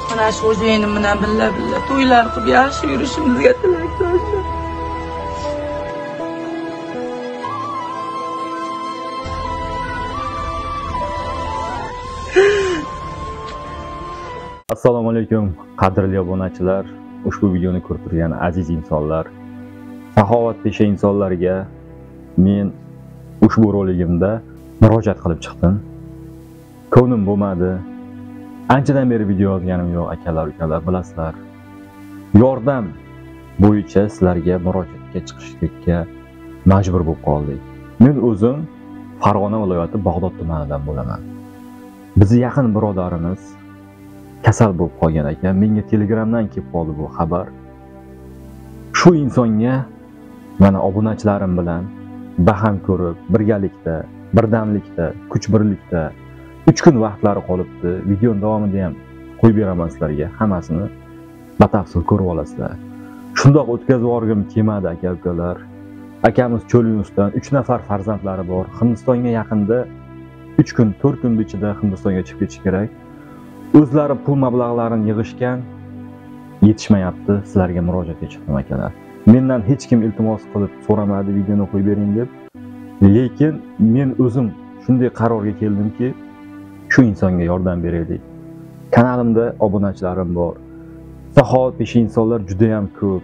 Mana shu xo'jayinim bilan birga to'ylar qilib yaxshi yurishimizga tilakdoshim. Assalomu alaykum qadrli obunachilar, ushbu videoni ko'rib turgan aziz insonlar, saxovatpesha insonlarga men ushbu roligimda murojaat qilib chiqdim. Ko'nglim bo'lmadi. Anchadan beri video yozganim yo'q, akalar, ukalar, bilasizlar. Yordam bo'yicha sizlarga murojaatga chiqishlikka majbur bo'lib qoldik. Men o'zim Farg'ona viloyati Bag'dod tumanidan bo'laman. Bizi yaqin birodarimiz kasal bo'lib qolgan ekan. Menga Telegramdan kelib qoldi bu xabar. Shu insonga mana obunachilarim bilan baham ko'rib, birgalikda, birdamlikda, kuch birlikda 3 kun vaqtlari qolibdi. Videoning davomida ham qo'yib beraman sizlarga, hammasini batafsil ko'rib olasizlar. Shundoq o'tkazib yuborgim kelmadi aka-ukalar. Akamiz Cho'l-Yunusdan 3 nafar farzandlari bor. Hindistonga yaqinda 3 kun, 4 kun ichida Hindistonga chiqib ketish kerak. O'zlari pul mablag'larini yig'ishgan, yetishmayapti. Sizlarga murojaatga chiqdim akalar. Mendan hech kim iltimos qilib so'ramadi videoni qo'yib bering deb. Lekin men o'zim shunday qarorga keldimki, shu insonga yordam beraylik. Kanalimda obunachilarim bor. Saxovatpesha insonlar juda ham ko'p.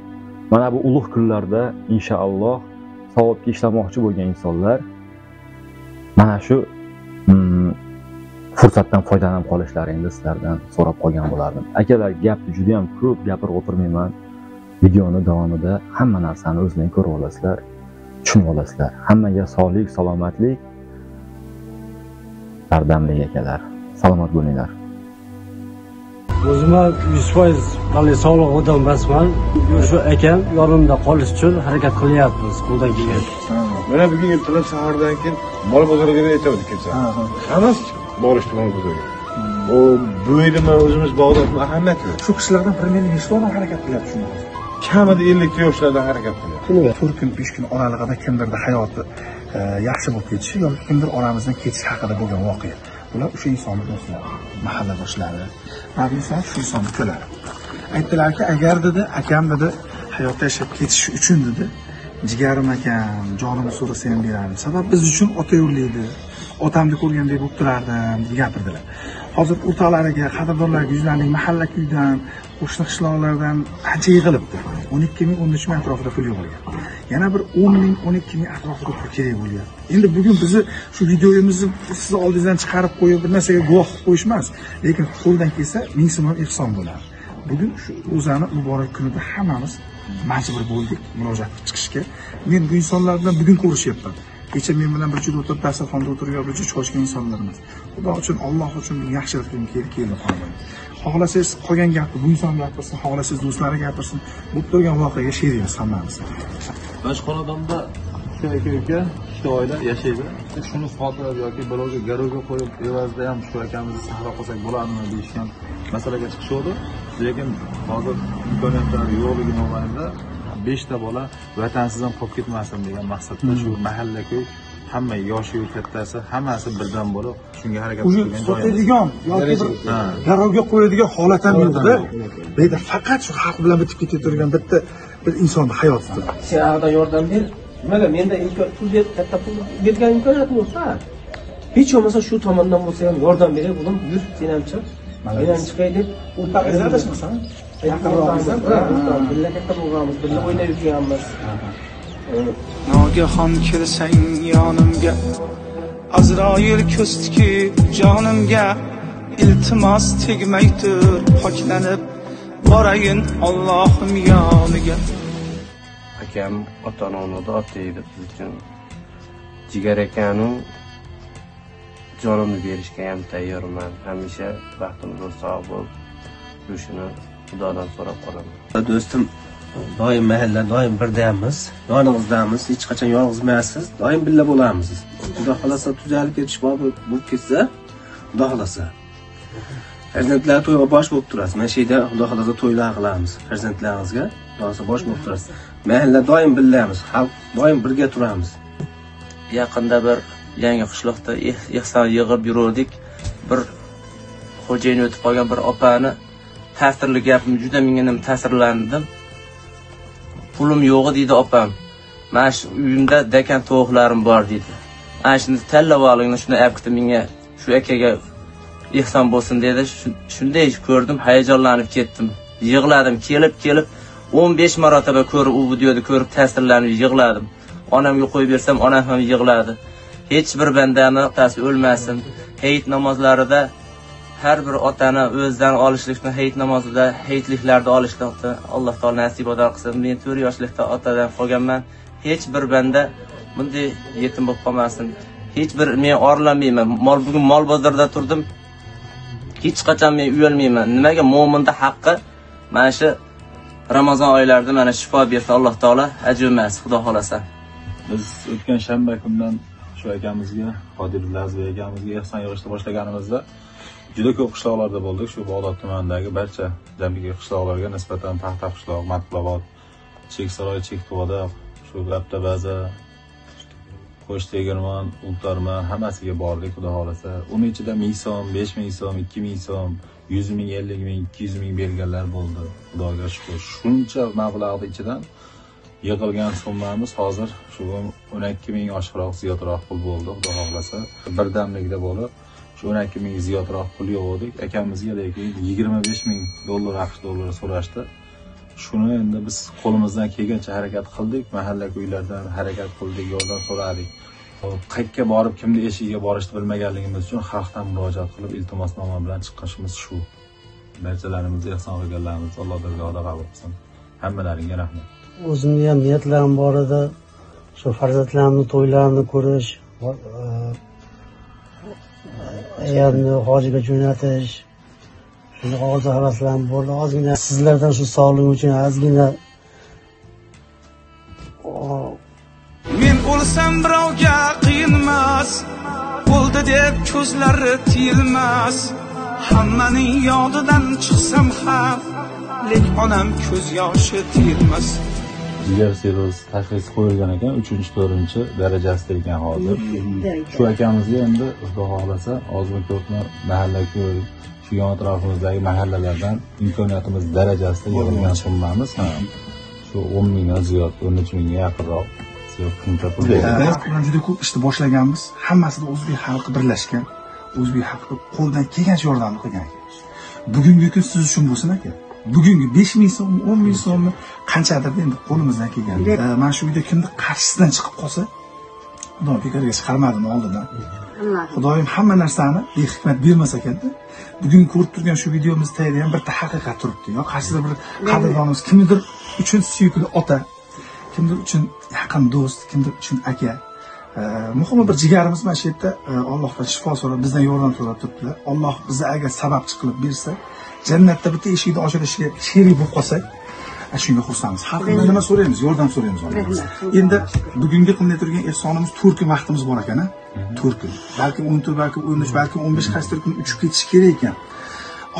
Mana bu ulug' kunlarda inshaalloh savobga ishlamoqchi bo'lgan insonlar mana shu fursatdan foydalanib qolishlaringizni sizlardan so'rab qolgan bo'lardim. Akalar, gapni juda ham ko'p gapirib o'tirmayman. Videoni davomida hamma narsani o'zlaring ko'rib olasizlar, tushunib olasizlar. Hammaga sog'lik, salomatlik, bardamlik akalar. Salomat bo'linglar. O'zim 100% hali sog'liq odam emasman. Shu akam yonimda qolish uchun harakat qilyapmiz qo'ldan kelgancha. Mana bugun ertalab sahardan keyin mol bozoriga aytavdik kecha. Hammasi borishdi mol bozoriga. O bu yerda o'zimiz Bag'dodni ahamiyati yo'q. Shu kishilardan bir meni nechta odam harakat qilyapti shuni hozir? Kamida 50 ta yoshlardan harakat qilyapti. 4 kun, 5 kun oralig'ida kimdirda hayoti yaxshi bo'lib ketishi yoki kimdir oramizdan ketishi haqida bo'lgan voqea. Bular o'sha insonni do'stlari, mahalladoshlari, va bu inson shu insonni ukalari. Aytdilarki, agar dedi, akam dedi, hayotda yashab ketishi uchun dedi, jigarim akam, jonimni so'rasa ham berardim. Sabab biz uchun ota yo'llaydi. Otamni ko'rgandek bo'lib turardim deb gapirdilar. Hozir o'rtoqlariga, qadrdonlarga yuzlandik, mahalla kuydan, qo'shni qishloqlardan ancha yig'ilibdi. 12 ming, 13 ming atrofida pul yig'ilgan. Yana bir 10 ming, 12 ming atrofida pul kerak bo'lyapti. Endi bugun bizni shu videomizni siz oldingizdan chiqarib qo'yib, bir narsaga guvoh qilib qo'yish emas, lekin qo'ldan kelsa 1000 so'm ham ehson bo'ladi. Bugun shu ro'zani muborak kunida hammamiz majbur bo'ldik murojaat qilib chiqishga. Men bu insonlar bilan bugun ko'rishyapman. Kecha men bilan bir joyda o'tirib, dasturxonda o'tirib, bir joyda cho'chgan insonlar emas. Xudo uchun, Alloh uchun yaxshilik qilgim keldi qoldim. Xohlasangiz qolgan gapni bu inson gapirsin, xohlasangiz do'stlari gapirsin. Bo'lib turgan voqeaga sherikmiz hammamiz. Mana shu xonadonda ikki uka, ikkita oila yashaydi. Shuni sotib yoki birovga garovga qo'yib, evazida ham shu akamizni saqlab qolsak bo'ladimi deyishgan masalaga chiqishdi. Lekin hozir imkoniyatlari yo'qligi mobaynida 5 ta bola vatansiz ham qolib ketmasin degan maqsadda shu mahalla-ku hamma yoshi yu kattasi hammasi birdan bo'lib shunga harakat qilgan. Sotadigan yoki bir garovga qo'yadigan holat ham yo'qda. Bu yerda faqat shu xalq bilan bitib ketayotgan bitta bir insonning hayoti. Sen ag'da yordam ber. Nimaga menda imkon pul ber, katta pul bergan imkoniyatim yo'q-da. Hech bo'lmasa shu tomondan bo'lsa ham yordam beray, bulim yur, sen ham chiq. Men ham chiqay deb o'rtog'ingiz adashmasam. Yaqinrog'ingizdan birga katta bo'lganmiz, birga o'ynab yurganmiz. Nogahon kelsang yonimga, Azroil ko'z tikib jonimga, iltimos tegmay tur poklanib borayin Allohim yoniga. Akam ota-onani ota edi biz uchun. Jigar akanu jonimni berishga ham tayyorman. Hamisha baxtimiz sog' bo'lib yurishini Xudodan so'rab qolaman. Do'stim, doim mahalla, doim birdamiz, yoning'izdamiz, hech qachon yolg'iz emassiz, doim birga bo'lamiz. Xudo xolasa tuzalib ketish bo'lib ketsa, Xudo xolasa. Farzandlar to'yga bosh bo'lib turasiz. Mana shu yerda Xudo xolasa to'ylar qilamiz. Farzandlaringizga Xudo xolasa bosh bo'lib turasiz. Mahalla doim birlamiz, xalq doim birga turamiz. Yaqinda bir yangi qishloqda ehson yig'ib yuruvdik. Bir xo'jayin o'tib qolgan bir opani Ta'sirli gapim, juda menga ham ta'sirlandim. Pulim yo'q deydi opam. Mana shu uyimda dakan tovuqlarim bor deydi. Ana shuni tanlab olingni, shuni olib ketib menga shu akaga ehson bo'lsin dedi. Shunday ko'rdim, hayajonlanib ketdim. Yig'ladim, kelib 15 marotaba ko'rib, u videoni ko'rib ta'sirlanib yig'ladim. Onamga qo'yib bersam, onam ham yig'ladi. Hech bir bandani otasi o'lmasin. Hayit namozlarida har bir otani o'zidan olishlikni, hayit namozida, hayitliklarda olishlikni Alloh taolo nasib qilsin. Men 4 yoshlikda otadan qolganman. Hech bir banda bunday yetim bo'lib qolmasin. Hech bir men orlanmayman. Bugun mol bozorida turdim. Hech qachon men uyalmayman. Nimaga mo'minda haqqi mana shu Ramazon oylarida mana shifo bersa Alloh taolo ajrmas, Xudo xolasa. Biz o'tgan shanba kundan shu akamizga, Qodir Lazbek akamizga ehson yig'ishni boshlaganimizda juda ko'p qishloqlarda bo'ldik. Shu Bog'dod tumanidagi barcha jamiki qishloqlarga nisbatan Paxta qishloq, Matqulobod, Cheksaroy, Chektuvoda, shu Gaptabaza, Qo'sh Tegirmon, Ultarma hammasiga bordik, Xudo xolasa. Uni ichida 1000 so'm, 5000 so'm, 2000 so'm, 100 ming, 50 ming, 200 ming berganlar bo'ldi. Xudoga shukr. Shuncha mablag'ning ichidan yig'ilgan summamiz hozir shu 12 ming oshiqroq, ziyodroq pul bo'ldi, Xudo xohlasa. Birdamlikda bo'lib, shu 12 ming ziyodroq pul yig'dik. Akamizga lekin 25 ming dollar, AQSh dollari so'rashdi. Shuni endi biz qo'limizdan kelgancha harakat qildik, mahalla uylardan harakat qildik, yordam so'radik. Qayerga borib, kimni eshigiga borishni bilmaganligimiz uchun xalqdan murojaat qilib, iltimosnoma bilan chiqishimiz shu. Barchalarimizni ehson qilganlarimizni Alloh dargohida qabul qilsin. Hammalaringga rahmat. O'zimni ham niyatlarim bor edi. Shu farzandlarimni to'ylarini ko'rish, ayamni hojiga jo'natish, shunaqa orzu havaslarim bo'ldi. Ozgina sizlardan shu sog'ligim uchun ozgina men o'lsam birovga qiyinmas, o'ldi deb ko'zlari tiyilmas. Hammaning yodidan chiqsam ham, lek onam ko'z yoshi tiyilmas. Jigar sirroz tashxisi qo'yilgan ekan, 3-4 darajasida ekan hozir. Shu akamizga endi Xudo xohlasa ozmi ko'pmi mahalla ko'y, shu yon atrofimizdagi mahallalardan imkoniyatimiz darajasida yig'ilgan summamiz shu 10 mingdan ziyod, 13 mingga yaqinroq ziyod shuncha pul bo'ldi. Biz juda ko'p ishni boshlaganmiz. Hammasida o'zbek xalqi birlashgan, o'zbek xalqi qo'ldan kelgancha yordam qilgan. Bugungi kun siz uchun bo'lsin aka. Bugungi 5 ming so'm, 10 ming so'mni qanchadir endi qo'limizdan kelgan. Mana shu uyda kimni qarshisidan chiqib qolsa, Xudo bekorga chiqarmadim oldidan. Xudoyim hamma narsani behikmat bermas ekanda. Bugun ko'rib turgan shu videomiz tagida ham bitta haqiqat turibdi. Yo qarshisida bir qadrdonimiz, kimdir uchun suyukli ota, kimdir uchun yaqin do'st, kimdir uchun aka. Muhimi bir jigarimiz mana shu yerda Allohdan shifo so'rab, bizdan yordam so'rab turibdilar. Alloh bizga agar sababchi qilib bersa, jannatda bitta eshikni ochilishiga sherik bo'lib qolsak, shunga xursandmiz. Xalqimizdan nima so'raymiz? Yordam so'raymiz. Endi bugungi qilinay turgan ehsonimiz 4 kun vaqtimiz bor ekan, 4 kun. Balkim 14, balkim 13, balkim 15 qaysidir kun uchib ketishi kerak ekan.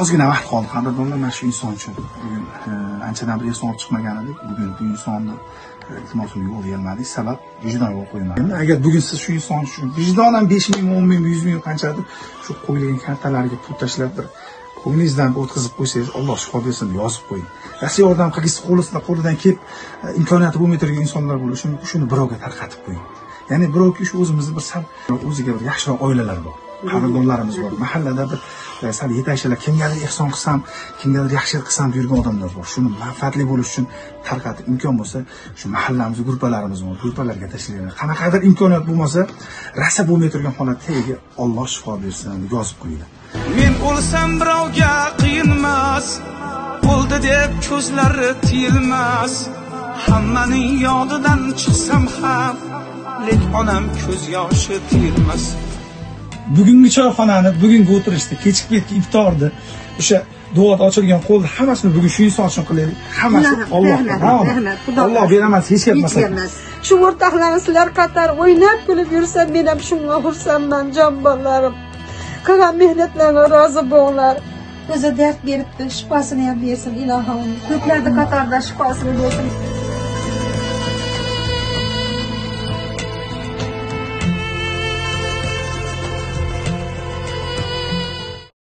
Ozgina vaqt qoldi. Qadrdonlar, mana shu inson uchun bugun anchadan bir ehson olib chiqmagan edik. Bugun bu insonni iltimosini yo'l bermadik. Sabab vijdon yo'l qo'ymadi. Endi agar bugun siz shu inson uchun vijdonan 5 ming, 10 ming, 100 ming qanchadir shu qo'yilgan kartalarga pul tashlab bir ko'nglingizdan o'tkazib qo'ysangiz, Alloh shifo bersin deb yozib qo'ying. Rosa yordam qilgisi qo'lidan kelib imkoniyati bo'lmay turgan insonlar bo'lishi mumkin, shuni birovga tarqatib qo'ying. Ya'ni birovga shu o'zimizni bir sal o'ziga bir yaxshiroq oilalar bor, qadrdonlarimiz bor. Mahallada bir sal yetakchilar, kimgadir ehson qilsam, kimgadir yaxshilik qilsam deb yurgan odamlar bor. Shuni manfaatli bo'lish uchun tarqatib, imkon bo'lsa, shu mahallamiz, gruppalarimiz bor, gruppalarga tashlaylik. Qanaqadir imkoniyat bo'lmasa, rosa bo'lmay turgan holatda tagiga Alloh shifo bersin deb yozib qo'yinglar. Men o'lsam birovga qiyinmas, o'ldi deb ko'zlari tiyilmas. Hammaning yodidan chiqsam ham, lek onam ko'z yoshi tiyilmas. Bugungi choyxonani, bugungi o'tirishni, kechki paytgi iftorni, o'sha duoda ochilgan qo'lni hammasini bugun shu inson uchun qilaylik. Hammasi Allohga. Alloh beramas, hech gap emas. Shu o'rtoqlarim sizlar qator o'ynab kulib yursam, men ham shunga xursandman, jon bolalarim. Qilgan mehnatlarga rozi bo'linglar. O'zi dard beribdi, shifosini ham bersin ilohim. Ko'plarni qatorida shifosini bersin.